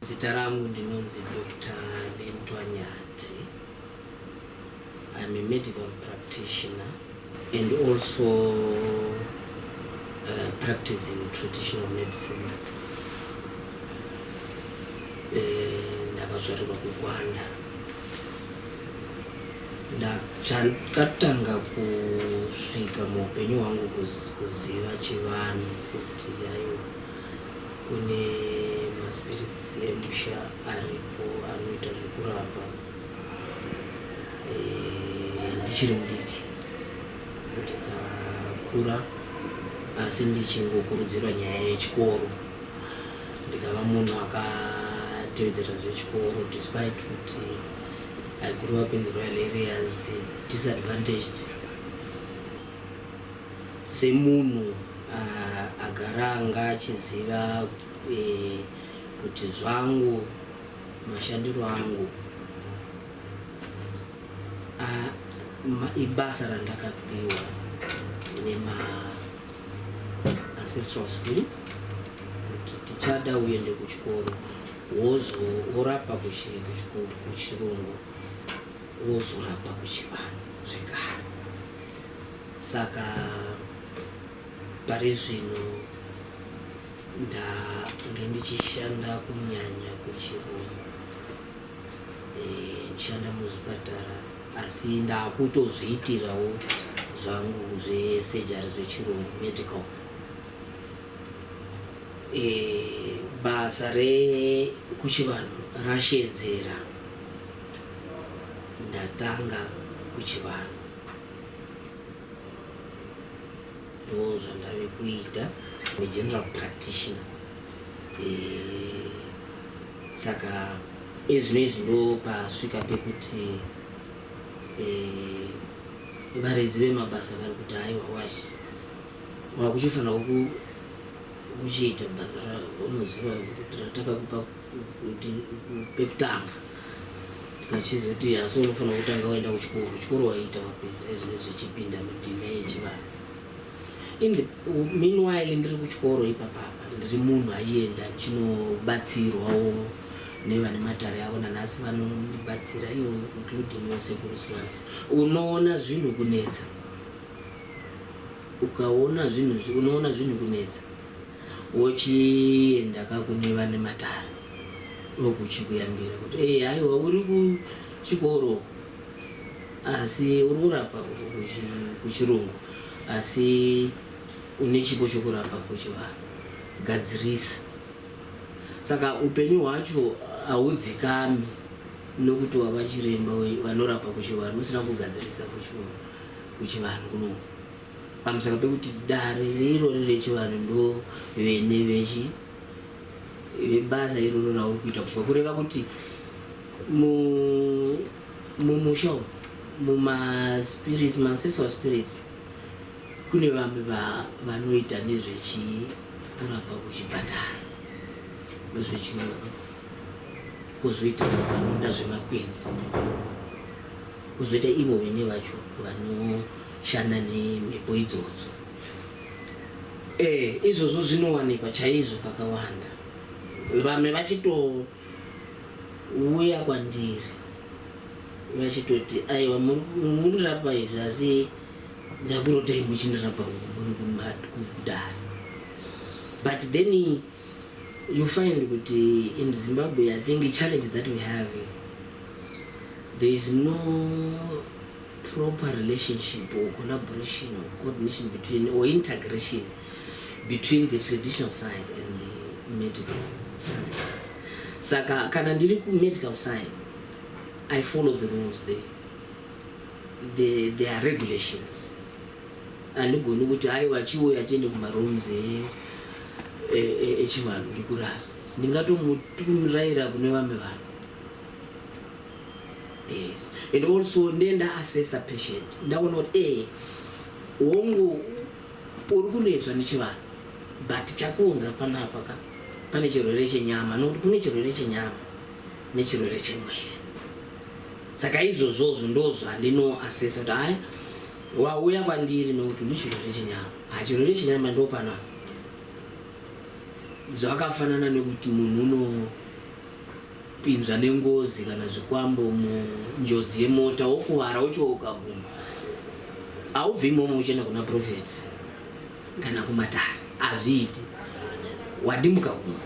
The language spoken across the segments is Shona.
Zita rangu ndinonzi Dr. Lentwa Nyati. I'm a medical practitioner and also practicing traditional medicine. Ndakazvarirwa kuGwanda. Ndakatanga kusvika muupenyu hwangu kuziva chivanhu, kuti aiwa, kune maspirits emusha aripo anoita zvekurapa, ndichiri mudiki. Ndikakura, asi ndichingokurudzirwa nyaya yechikoro, ndikava munhu akatevedzera zvechikoro, despite kuti I grew up in the rural areas, disadvantaged. Semunhu agara anga achiziva kuti zvangu, mashandiro angu ibasa randakapiwa nema ancestral spirits, kuti tichada uende kuchikoro, worapa kuchirungu, wozorapa kuchivanhu zvekare. Saka pari zvino ndange ndichishanda kunyanya kuchirungu, ndichishanda muzvipatara, asi ndakutozviitirawo zvangu zvesurgery, zvechirungu, medical. Basa rekuchivanhu rashedzera, ndatanga kuchivanhu, ndo zvandave kuita negeneral practitioner. Saka ezvino izvi ndo pasvika pekuti varidzi vemabasa vari kuti, "Aiwa, wachi wakuchifanira kuchiita basa raunoziva kuti ratakakupa kuti pekutanga." Tikachizoti, "Asi unofanira kutanga waenda kuchikoro." Chikoro waita, wapedza, izvino zvichipinda mundima yechivanhu. In the meanwhile, ndiri kuchikoro ipapapa, ndiri munhu aienda chinobatsirwawo nevane matare avo. Nanhasi vanondibatsira ivo, including ivo sekuru Silana. Unoona zvinhu kunetsa, ukaona zvinhu, unoona zvinhu kunetsa, wochienda kakune vane matare, vokuchikuyambira kuti, "Ei, aiwa, uri kuchikoro, asi uri kurapa kuchirungu, asi une chipo chokurapa kuchivanhu, gadzirisa." Saka upenyu hwacho haudzikami, nokuti wava chiremba vanorapa kuchivanhu usina kugadzirisa kuchivanhu kuno, pamusaka pekuti dare irori rechivanhu ndo vene vechi vebasa iroro rauri kuita kuchiva. Kureva kuti mumusha umu, mumaspirits, maancestral spirits, kune vamwe vanoita nezvechi kurapa kuchipatara, nezvechirungu, kwozoita vanoda zvemakwenzi, kwozoita ivo vene vacho vanoshanda nemhepo idzodzo. Izvozvo zvinowanikwa chaizvo kakawanda, vamwe vachitouya kwandiri vachitoti, "Aiwa, murirapa izvi, asi ndakurotai muchindirapa muri kudare." But then you find kuti in Zimbabwe, I think the challenge that we have is there is no proper relationship or collaboration or coordination between, or integration between the traditional side and the medical side. Saka kana ndiri kumedical side, I follow the rules there. There are regulations. Handigoni kuti, "Aiwa, chiuya tiende kumarooms echivanhu ndikurara." Ndingatomutumiraira kune vamwe vanhu. Yes, and also ndenda assessa patient, ndaona kuti hongu, uri kunetswa nechivanhu, but chakuunza panapa ka pane chirwere chenyama, nokuti kune chirwere chenyama nechirwere chemweya. Saka izvozvozvo ndo zvandinoassessa kuti, hai, wauya kwandiri nokuti une chirwere chenyama. Ha, chirwere chenyama ndo panapa. Zvakafanana nekuti munhu uno Ukapinzwa nengozi kana zvikwambo munjodzi yemota, wokuvara, uchioka gumbo, haubvi imomo uchienda kuna prophet kana kumatare. Hazviiti. Wadimbuka gumbo,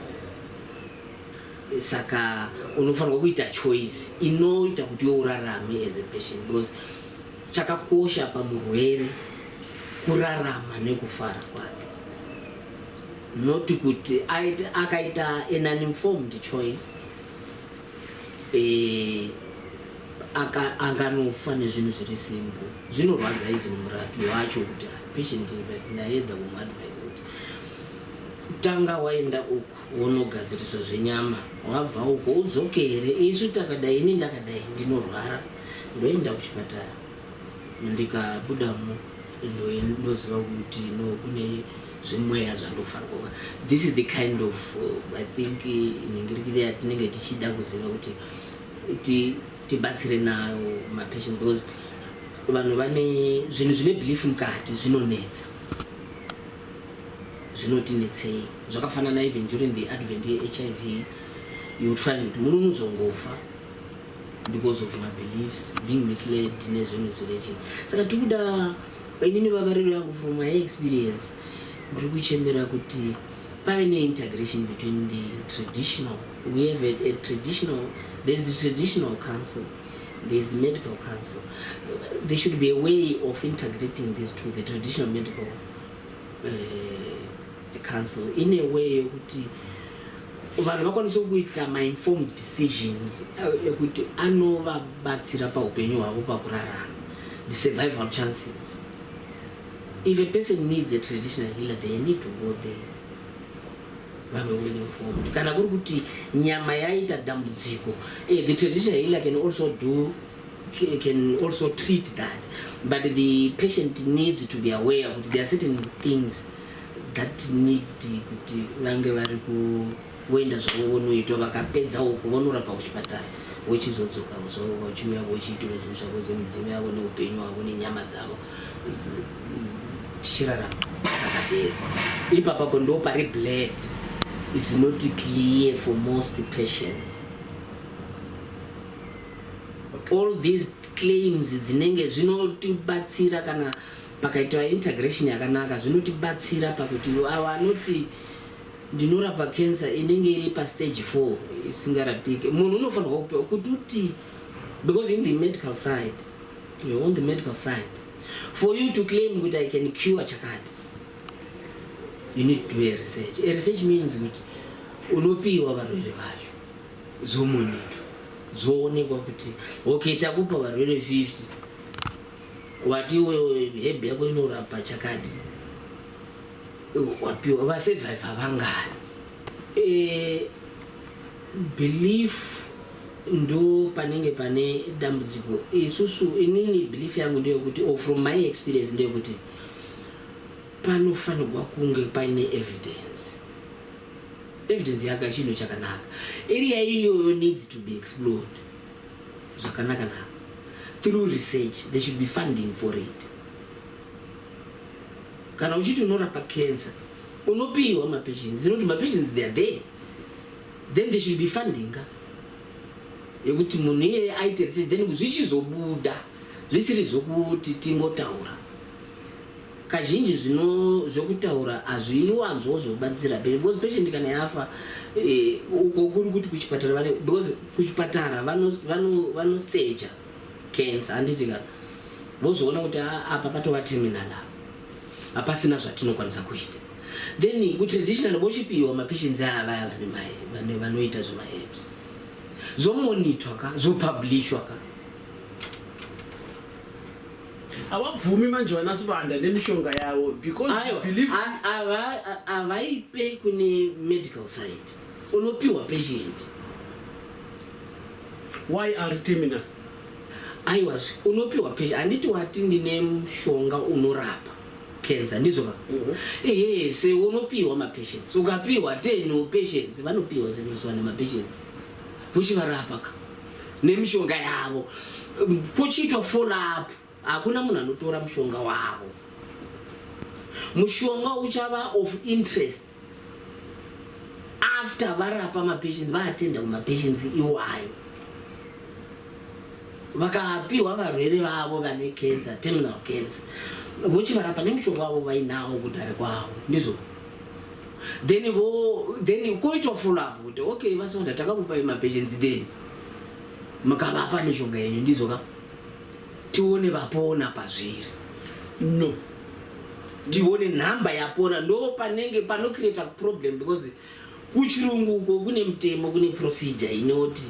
saka unofanirwa kuita choice inoita kuti iwe urarame as a patient, because chakakosha pamurwere kurarama nekufara kwake, not kuti akaita an uninformed choice, anganofa nezvinhu zviri simple. Zvinorwadza even murapi wacho kuti, "Ah, patient, but ndaedza kumuadvisa kuti tanga waenda uku, wonogadziriswa zvenyama, wabva uko udzokere. Isu takadai, ini ndakadai, ndinorwara, ndoenda kuchipatara, ndikabudamo ndoziva kuti no, kune zvemweya zvandofanirwa." This is the kind of I think nhingirikiri yatinenge tichida kuziva kuti tibatsire nayo mapatients, because vanhu vane zvinhu zvine belief mukati, zvinonetsa, zvinotinetsei. Zvakafanana even during the advent yeHIV, you would find kuti munhu unozongofa because of mabeliefs, being misled nezvinhu zvirechi. Saka tiri kuda, inini vavariro yangu from my experience, ndiri kuchemera kuti pave neintegration between the traditional, we have a traditional, there's the traditional council, there's the medical council. There should be a way of integrating these two, the traditional medical council, in a way yokuti vanhu vakwanise kuita mainformed decisions ekuti anovabatsira paupenyu hwavo, pakurarama, the survival chances. If a person needs a traditional healer, they need to go there, vave well informed. Kana kuri kuti nyama yaita dambudziko, the traditional healer can also treat that, but the patient needs to be aware kuti there are certain things that need kuti vange vari kuenda zvavo vonoitwa. Vakapedza uko, vonorapwa kuchipatara, vochizodzoka zvavo, vachiuya vochiitirwa zvinhu zvavo zvemidzimu yavo neupenyu hwavo nenyama dzavo, tichirarama takadero. Ipapapo ndo pari blurred, is not clear for most patients. All these claims dzinenge zvinotibatsira kana pakaitwa integration yakanaka, zvinotibatsira pakuti ava anoti ndinorapa cancer inenge iri pastage 4 isingarapike, munhu unofanirwa kupiwa kuti uti, because in the medical side, you're on the medical side, for you to claim kuti I can cure chakati, you need to do a research. A research means kuti unopiwa varwere vacho, zomonitor, zoonekwa kuti okay, takupa varwere 50, wati iwewe herb yako inorapa chakati, wapiwa, vasurvive vangani? Belief ndo panenge pane dambudziko. Isusu, inini belief yangu ndeyekuti, or from my experience, ndeyekuti panofanirwa kunge paine evidence. Evidence yaka chinhu chakanaka. Area iyoyo needs to be explored zvakanaka naka through research. There should be funding for it. Kana uchiti unorapa cancer, unopiwa mapatients, zinoti mapatients, they are there, then there should be funding ka yekuti munhu iyeye aite research, then zvichizobuda zvisiri zvokuti tingotaura. Kazhinji zvino zvokutaura hazviwanzwo zvobatsira, because patient kana yafa, uko kuri kuti kuchipatara vane, because kuchipatara vanostaja cancer, handiti ka? Vozoona kuti, "Ah, apa patova terminal, apa hapasina zvatinokwanisa kuita." Then kutraditional vochipiwa mapatients aya vaya vanoita zvemaherbs, zomonitorwa ka, zopublishwa ka. Havabvumi manje vanaSibanda nemishonga yavo because Aiwa, belief. Havaipe kune medical side, unopiwa patient. Why are terminal? Aiwa, unopiwa patient. Handiti wati ndine mushonga unorapa cancer, ndizvo ka? Ehe, se unopiwa mapatients, ukapiwa 10 patients, vanopiwa sekuriswa nemapatients, uchivarapa ka nemishonga yavo. Kuchiitwa follow up. Hakuna munhu anotora mushonga wavo. Mushonga uchava of interest. After varapa mapatients, vaatenda kumapatients iwayo, vakapiwa varwere vavo vane cancer, terminal cancer, vochivarapa nemushonga wavo vainawo kudare kwavo, ndizvo. Then vo then koitwa follow up kuti, okay, vaSibanda, takakupai mapatients, then mukavapa mishonga yenyu, ndizvo ka? Tione vapona pazviri. No. Tione nhamba yapona. Ndo panenge panocreata problem, because kuchirungu uko kune mutemo, kune procedure inoti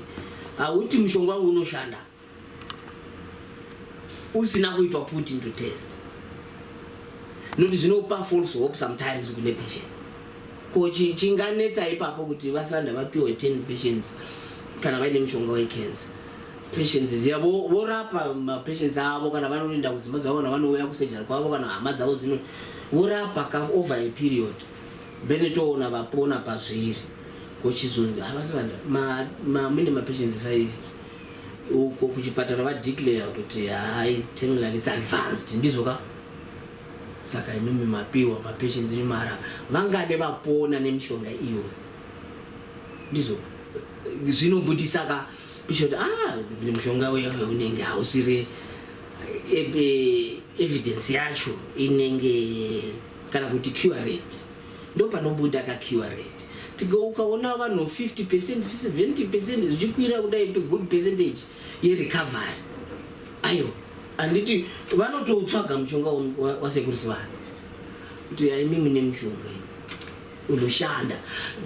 hauti mushonga uyu unoshanda usina kuitwa put into test, noti zvinopa false hope sometimes kune patient. Ko chinganetsa ipapo kuti vaSibanda vapiwe 10 patients kana vaine mushonga wecancer, patients ziya vorapa mapatients avo, kana vanoenda kudzimba dzavo, kana vanouya kusurgery kwavo, kana hama dzavo dzino, vorapa ka over a period, then toona vapona pazviri, kochizonzi havaSibanda, mune mapatients 5 uko kuchipatara, vadeclare kuti hai, terminal is advanced, ndizvo ka? Saka imimi mapiwa mapatients nemara vangade vapona nemishonga iyoyo, ndizvo. Zvinobudisa ka pisha kuti, ah, mushonga uyo unenge hausiri evidence yacho inenge, kana kuti cure rate. Ndo panobuda ka cure rate. Ukaona vanhu 50%, 70%, zvichikwira kudai, good percentage yerecovery, ayo handiti vanotoutsvaga mushonga wasekuru Sibanda kuti aimimi nemushonga iyi unoshanda.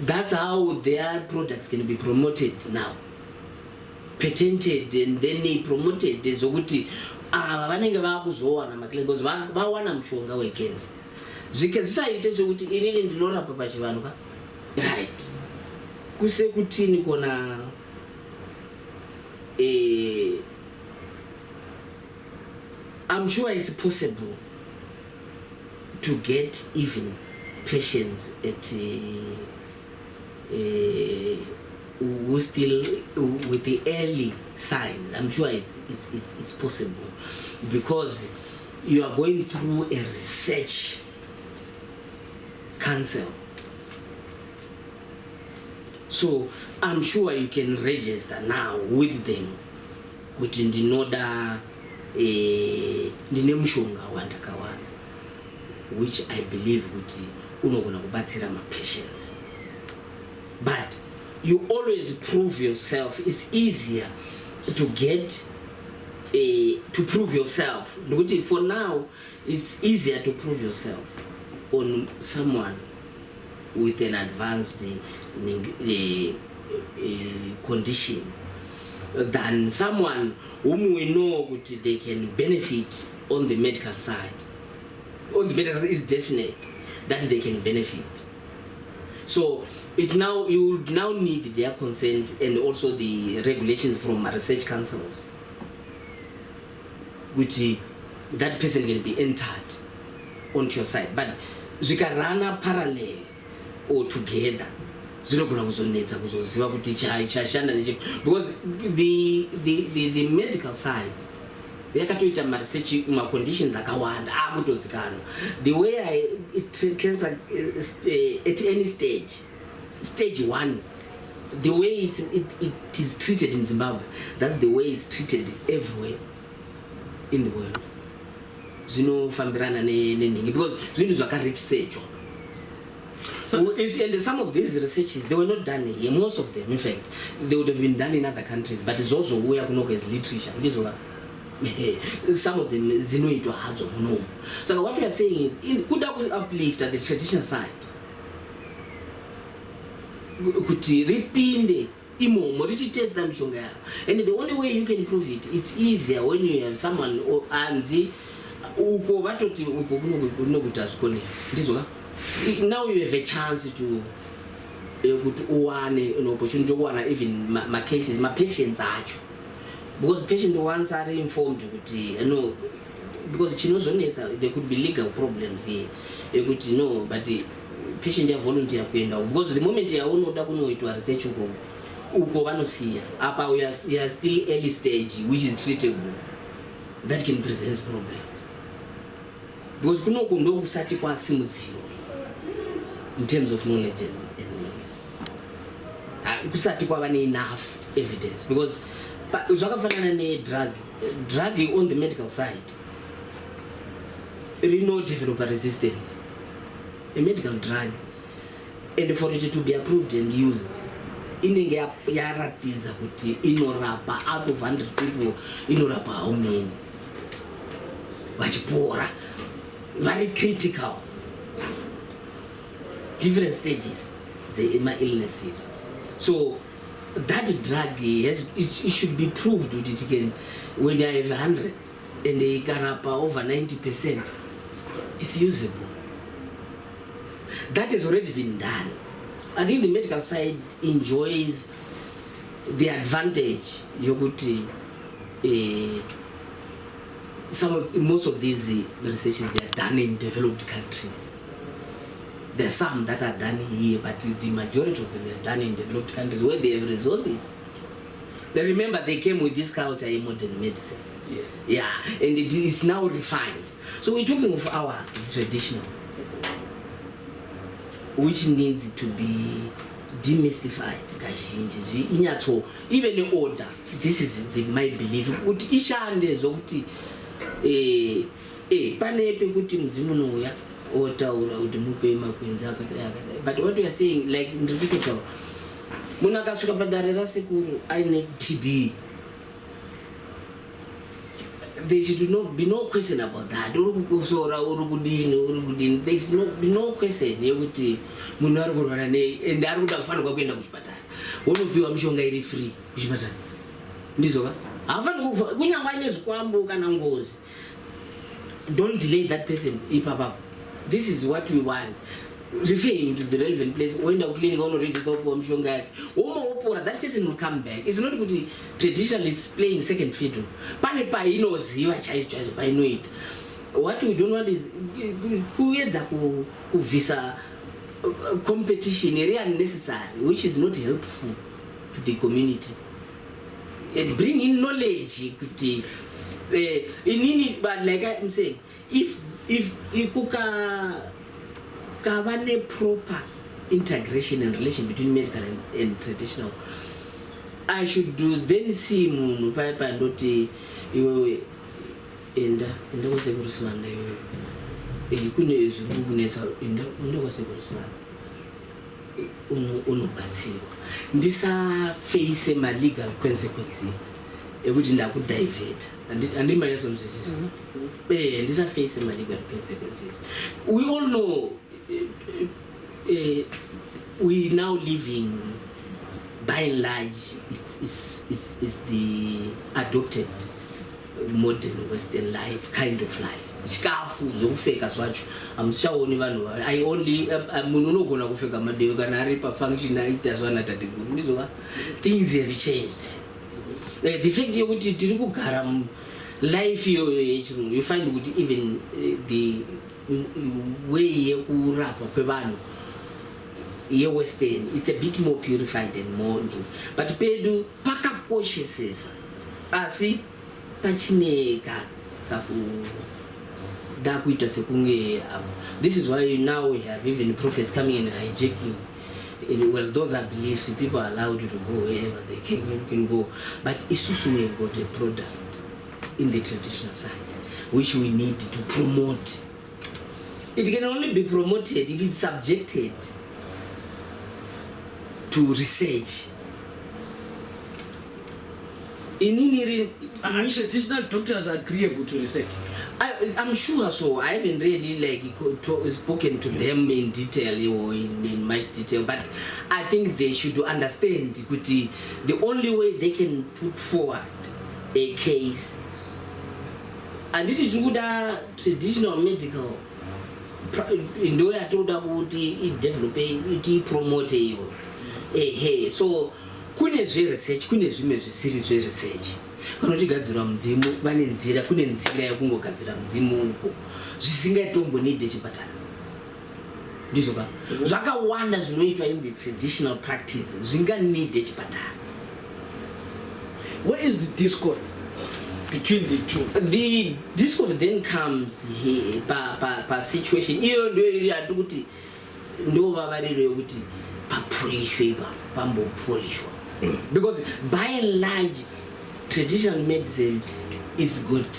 That's how their products can be promoted now, patented and then promoted, zvokuti ava vanenge vakuzowana maclaim because vawana mushonga wecancer. Zvike zvisaite sekuti inini ndinorapa pachivanhu ka, right? Kusekutini kona I'm sure it's possible to get even patients at who still with the early signs. I'm sure it's possible because you are going through a research council. So I'm sure you can register now with them kuti ndinoda ndine mushonga wandakawana which I believe kuti unogona kubatsira mapatients. But you always prove yourself. It's easier to get to prove yourself, nekuti for now it's easier to prove yourself on someone with an advanced condition than someone whom we know kuti they can benefit on the medical side. On the medical side is definite that they can benefit. So it now you would now need their consent and also the regulations from research councils kuti that person can be entered onto your side. But zvikarana parallel or together, zvinogona kuzonetsa kuzoziva kuti chashanda nechi, because the medical side yakatoita maresearch, maconditions akawanda akutozikanwa the way cancer at any stage, stage one, the way it is treated in Zimbabwe, that's the way it's treated everywhere in the world. Zvinofambirana nenhingi because zvinhu zvakaresearchwa. And some of these researches, they were not done here, most of them. In fact, they would have been done in other countries, but zvozouya kunoko as literature, ndizvo ka? Some of them dzinoitwa hadzo munomu. Saka what we are saying is kuda kuuplifta the traditional side kuti ripinde imomo richitesta mishonga yavo. And the only way you can prove it, it's easier when you have someone anzi uko vatoti uko kunokuti hazvikonera, ndizvo ka? Now you have a chance to kuti uwane an opportunity yokuwana even macases, mapatients acho, because patient once ari informed kuti no, because chinozonetsa, there could be legal problems here ekuti no, but patient yavolunteer kuenda uko, because the moment yaunoda kunoitwa research uko, uko vanosiya apa you are still early stage which is treatable. That can present problems because kunoku ndokusati kwasimudzirwa in terms of knowledge and. Kusati kwava neenough evidence, because zvakafanana nedrug. Drug on the medical side rinodevelopa resistance, a medical drug, and for it to be approved and used, inenge yaratidza kuti inorapa. Out of 100 people, inorapa how many vachipora vari critical, different stages dzema-illnesses? So that drug it should be proved kuti it can, when I have 100 and ikarapa over 90%, it's usable. That has already been done. I think the medical side enjoys the advantage yokuti most of these researches, they are done in developed countries. There are some that are done here, but the majority of them are done in developed countries where they have resources. They remember they came with this culture in modern medicine. Yeah, and it is now refined. So we're talking of ours, the traditional, which needs to be demystified kazhinji, inyatso ive neorder. This is my belief, kuti ishande zvokuti pane pekuti mudzimu unouya otaura kuti mupei makwenzi akadai akadai. But what we are saying, like ndiri kutotaura, munhu akasvika padare rasekuru aine TB, there should be no question about that. Uri kukosora, uri kudini, uri kudini, there is no question yekuti munhu ari kurwara nei and ari kuda kufanirwa kuenda kuchipatara, wonopiwa mishonga iri free kuchipatara. Ndizoka haafaniri kufa kunyange aine zvikwambo kana ngozi. Don't delay that person ipapapo. This is what we want. Refer him to the relevant place. Oenda kuclinic, unoregister, wopiwa mishonga yake, woma wopora. That person will come back. It's not kuti traditional is playing second fiddle. Pane painoziva chaizvo chaizvo painoita. What we don't want is kuedza kubvisa competition iri unnecessary, which is not helpful to the community, and bring in knowledge kuti inini. But like I'm saying, if kukava neproper integration and relation between medical and traditional, I should do then see munhu paya pandoti, "Iwewe, enda kwasekuru Sibanda. Iwewe, kune zviri kukunetsa, enda kwasekuru Sibanda, unobatsirwa." Ndisaface malegal consequences ekuti ndakudivheta. Handiri manyasonzwisisa? Ndisaface malegal consequences. We all know we now living, by and large, it's the adopted modern Western life, kind of life. Chikafu, zvokupfeka zvacho, hamuchaoni vanhu I only munhu unogona kupfeka madeo kana ari pafunction aita zvana tateguru. Ndizoka things have changed. The fact yekuti tiri kugara life iyoyo yechirungu, you find kuti even the way yekurapwa kwevanhu yewestern, it's a bit more purified and more new, but pedu pakakoshesesa, asi pachine kakuda kuita sekunge this is why now we have even prophets coming and hijacking. And well, those are beliefs. People are allowed to go wherever they can go, but isusu, we have got a product in the traditional side which we need to promote. It can only be promoted if it's subjected to research. Inini Are traditional doctors agreeable to research? I'm sure so. I haven't really like spoken to them in detail or in much detail, but I think they should understand kuti the only way they can put forward a case, handiti tiri kuda traditional medical ndo yatoda kuti idevelope, kuti ipromote iyo. Ehe, so kune zveresearch, kune zvimwe zvisiri zveresearch. Kana uchigadzirwa mudzimu, vane nzira, kune nzira yekungogadzira mudzimu uko zvisingatombonide chipatara. Ndizvoka zvakawanda zvinoitwa in the traditional practice zvinganide chipatara. Where is the discord between the two? The discord then comes here pa situation iyo ndo iri yati kuti ndo vavariro yekuti paproper Ngapapolishwe ipapo, pambopolishwa, because by and large traditional medicine is got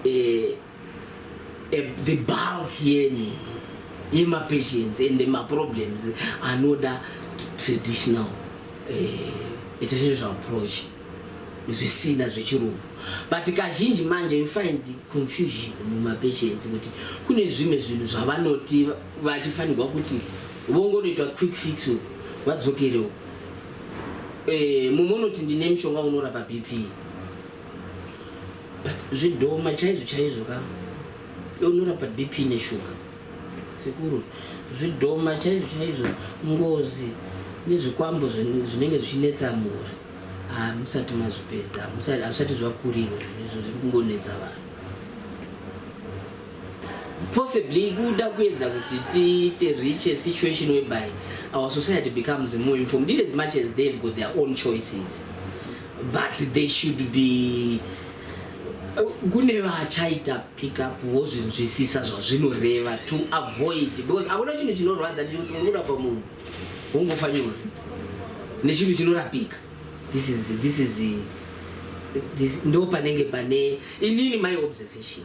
the bulk yeni yemapatients and maproblems anoda traditional traditional approach, zvisina zvechirungu. But kazhinji manje you find confusion mumapatients kuti kune zvimwe zvinhu zvavanoti vachifanirwa kuti vongonoitwa quick fix uku, vadzokerewo. Mumwe unoti, "Ndine mushonga unorapa BP," but zvidhoma chaizvo chaizvo ka unorapa BP neshuga, sekuru, zvidhoma chaizvo chaizvo, ngozi nezvikwambo zvinenge zvichinetsa mhuri, hamusati mazvipedza, hazvisati zvakurirwa. Zvinhu izvo zviri kungonetsa vanhu, possibly kuda kuedza kuti tiite reach a situation whereby our society becomes more informed, in as much as they've got their own choices, but they should be, kune vachaita pick up vozvinzwisisa zvazvinoreva to avoid, because hakuna chinhu chinorwadza ndechekuti uri kurapa munhu wongofa nyore nechinhu chinorapika. This is this ndo panenge pane inini my observation.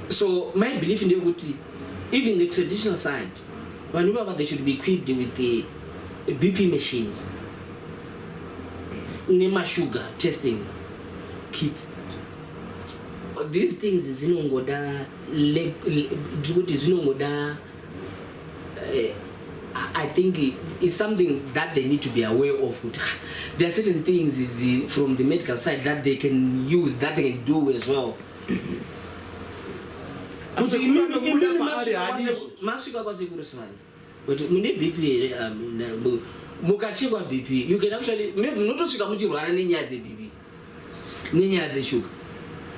So my belief ndeyekuti even the traditional side, vanhu ivava, they should be equipped with the BP machines nemasugar testing kits. These things zinongoda, ndiri kuti zinongoda, I think it's something that they need to be aware of, kuti there are certain things is from the medical side that they can use, that they can do as well, kuti imimi masvika kwasekuru Sivanda kuti mune BP here, mukachekwa BP, you can actually maybe munotosvika muchirwara nenyaya dzeBP, nenyaya dzeshuga,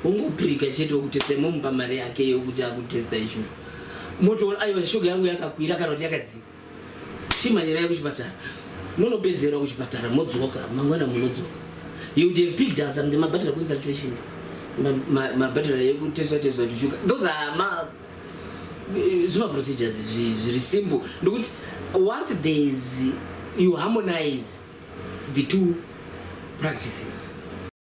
ungoprika chete wokutesta, momupa mari yake yokuti akutesta ishuga, motoona, "Aiwa, shuga yangu yakakwira kana kuti yakadzika, chimhanyirai kuchipatara." Munopedzerwa kuchipatara, modzoka mangwana, munodzoka, you would have picked up something, mabhadhara consultation, mabhadhara ekutestwa testwa kuti shuga. Those are ma zvimaprocedures zviri simple, ndokuti once there is, you harmonize the two practices.